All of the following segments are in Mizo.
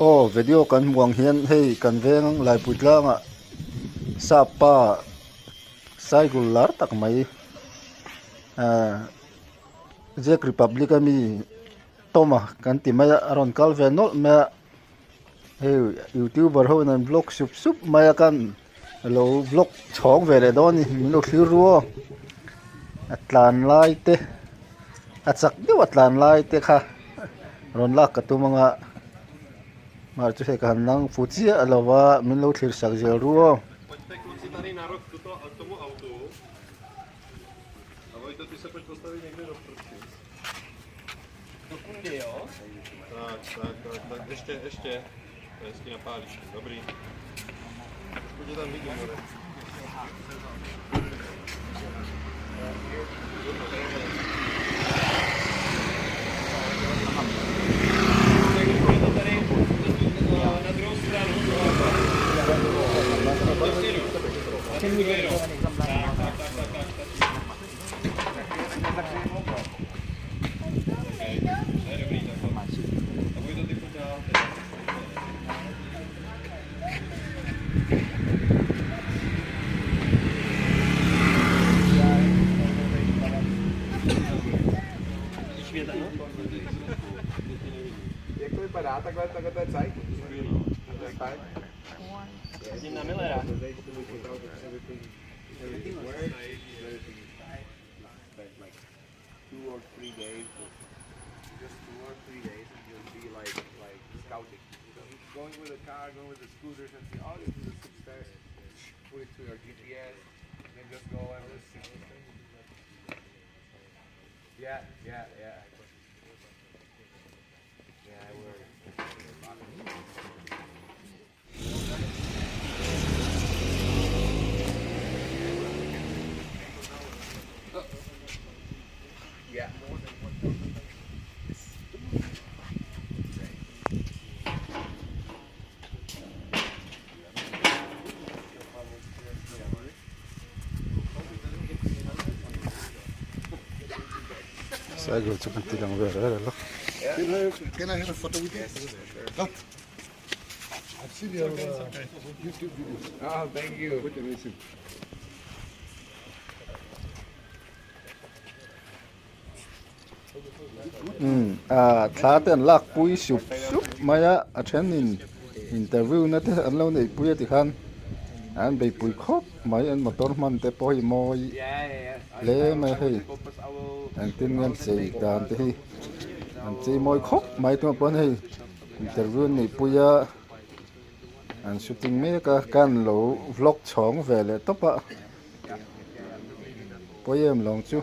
Aw video kan hmuh ang hian hei kan veng Laipui tlangah sap pa cycle lar tak mai ahh Czech Republic ami Toma kan ti mai a a rawn kal ve nawlh mai a hei youtuber ho in an vlog sup sup mai a kan lo vlog chhawng ve leh dawn a ni min lo thlir ru aw a tlan lai te a chak deuh a tlan lai te kha rawn lak ka tum ang a mahse chu hei ka han lang fu chiah lo va min lo thlir sak zel ru aw. Cycle chu kan ti lang ve rel a. Can I have a photo with you? I've seen your YouTube videos. Oh, thank you. Quite amazing. Umm ah thla te an lak pui sup sup mai a a thenin interview na te an lo neih pui a tikhan an beipui khawp mai an motor hman te pawh hi mawi hle mai a hei engtin nge an chei dan te hi an chei mawi khawp mai tunah pawh hei interview an neih pui a an shooting mek a ka an lo vlog chhawng ve leh tawp a pawi em lawng chu.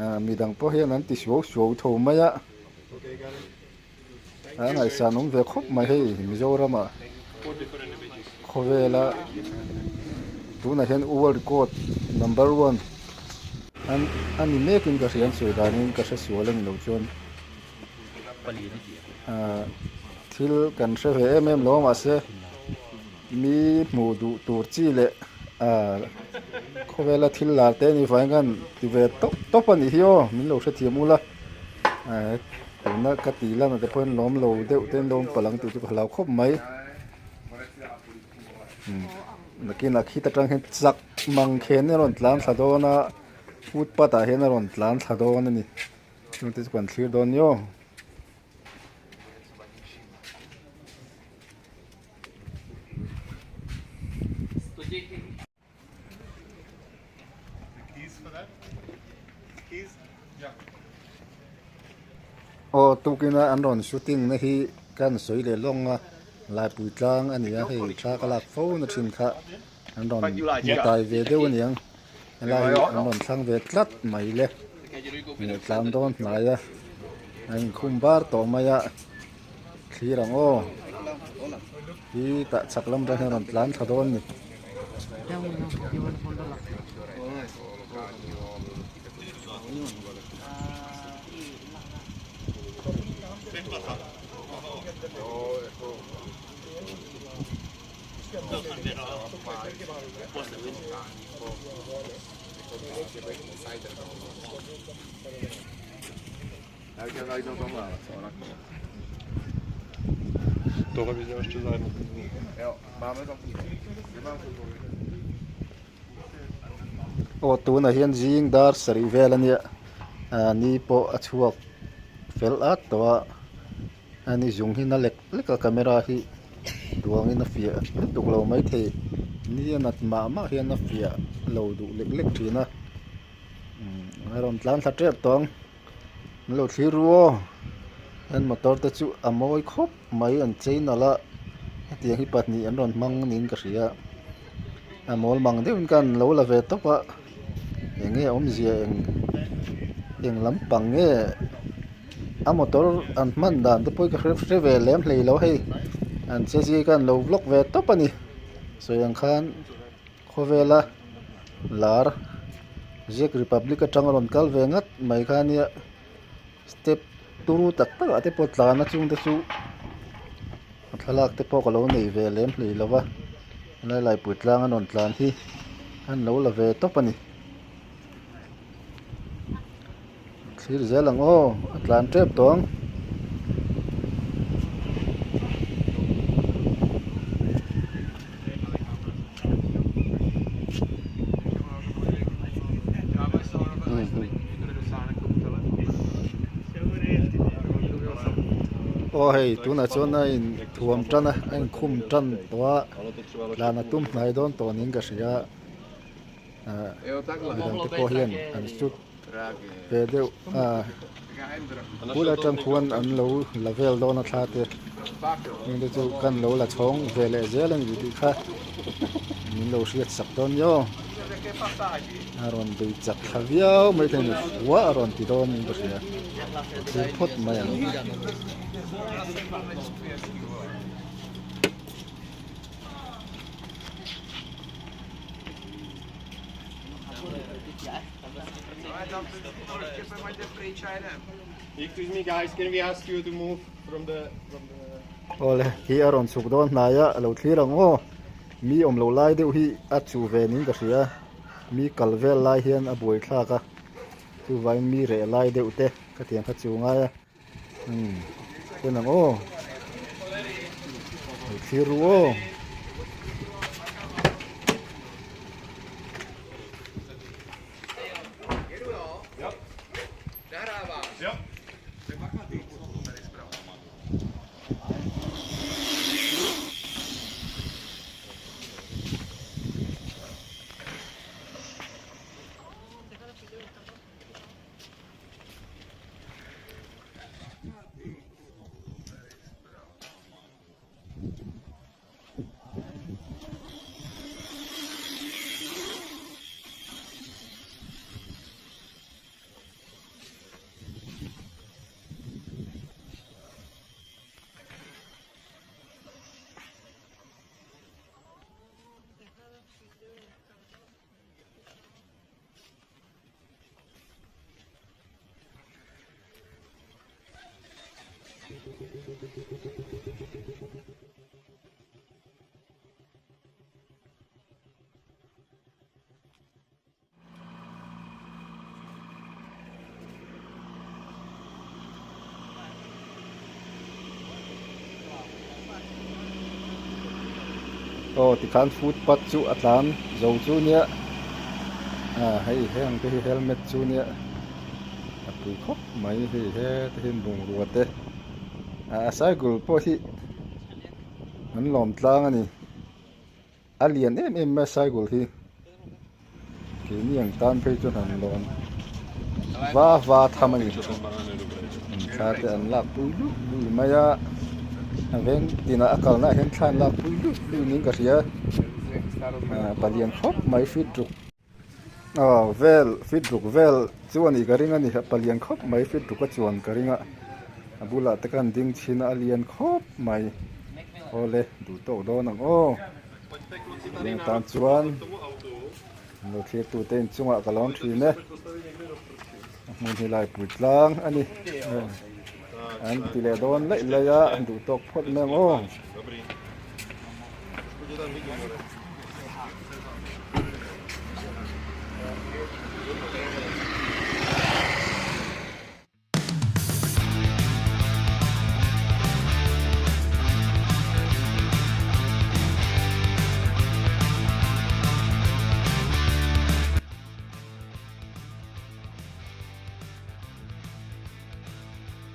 Ah midang pawh hian an ti suau suau tho mai a a ngaihsan awm ve khawp mai hei Mizoram ah khawvela tunah hian world record number one an a ni mek in ka hria an sawi danin ka hre sual a ni lo chuan ah thil kan hre ve em em lo a mahse. Mi hmuh duh tur chi leh ah khawvela thil lar te ni vang hian ti ve tawp tawp a nih hi aw min lo hrethiam ula ah tuna ka tih lan ah te pawh hian lawm lo deuh te an lo awm palh ang tih chu ka hlau khawp mai umm nakinah khit atang hian chak mang khen a rawn tlan thla dawn a footpath ah hian a rawn tlan thla dawn a ni chungte chu kan thlir dawn ni aw. Aw tukina an rawn shooting na hi kan sawi leh lawng a Laipui tlang a ni a hei thla ka lak fo na thin kha an rawn hmu tai ve deuh a niang helai hi an rawn thlang ve tlat mai le tlan dawn hnai a a inkhum bar tawh mai a. Thlir ang aw hi tah chhak lam atang hian a rawn tlan thla dawn a ni. Tohle bys měl ještě zájem. Aw tunah hian zing dar sarih vel a nia ah ni pawh a chhuak fel at tawh a a ni zung hi na lek lek a camera hi duangin a fiah lutuk lo maithei ni a nat mah mah hian a fiah lo duh lek lek thin a umm a rawn tlan thla tep tawh ang an lo thlir ru aw an motor te chu a mawi khawp mai an chei nalh a hetiang hi pahnih an rawn hmang niin ka hria a mawl mang deuhin khan an lo la ve tawp a eng nge awmzia eng eng lampang nge a motor an hman dan te pawh hi ka hre hre ve lem hlei lo hei an che zia khan an lo vlog ve tawp a ni sawi ang khan. Khawvela lar Czech Republic atanga rawn kal ve ngat mai kha ania step turu tak tak ah te pawh tlan a chungte chu a thlalak te pawh ka lo nei ve lem hlei lo va helai laipui tlang an rawn tlan hi an lo la ve tawp a ni thlir zel ang aw a tlan tep tawh ang. Aw hei tunah chuan a in thuam tan a a inkhum tan tawh a tlan a tum hnai dawn tawh niin ka hria ah midang te pawh hian an shoot ve deuh a bul atang khuan an lo la vel dawn a thla te heng te chu kan lo la chhawng ve leh zel a ni tih kha min lo hriat sak dawn nia aw a rawn bei chak thla viau mai thei a ni fua a rawn ti dawn in ka hria thlir phawt mai ang. Excuse me guys, can we ask you to move from the from the Awle, hi a rawn chhuk dawn hnai a, a lo thlir ang aw. Mi awm lo lai deuh hi a chu ve niin ka hria. Mi kal vel lai hian a buai thlak a, chuvangin mi reh lai deuh te ka tiang kha chu ngai a. Umm en ang aw lo thlir ru aw. Aw tikhan footpath chu a tlan zo chu nia ah hei heng te hi helmet chu nia a pui khawp mai hei hete hi bungrua te ah cycle pawh hi an lawm tlang a ni. A lian em em mai a cycle hi keini ang tan phei chuan han lawm va va tham a ni thla te an lak pui luih luih mai a a veng tinah a kalna ah hian thla an lak pui luih luih niin ka hria ah palian khawp mai feet ruk aw vel feet ruk vel chu a nih ka ring a ni palian khawp mai feet ruk a chuan ka ring a a bulah te khan ding chhin a a lian khawp mai. Awle duh tawk dawn ang aw heng tan chuan lo thlir tute inchungah ka lawm thin e a hmun hi laipui tlang a ni an ti leh dawn laih laih a duh tawk phawt mai ang aw.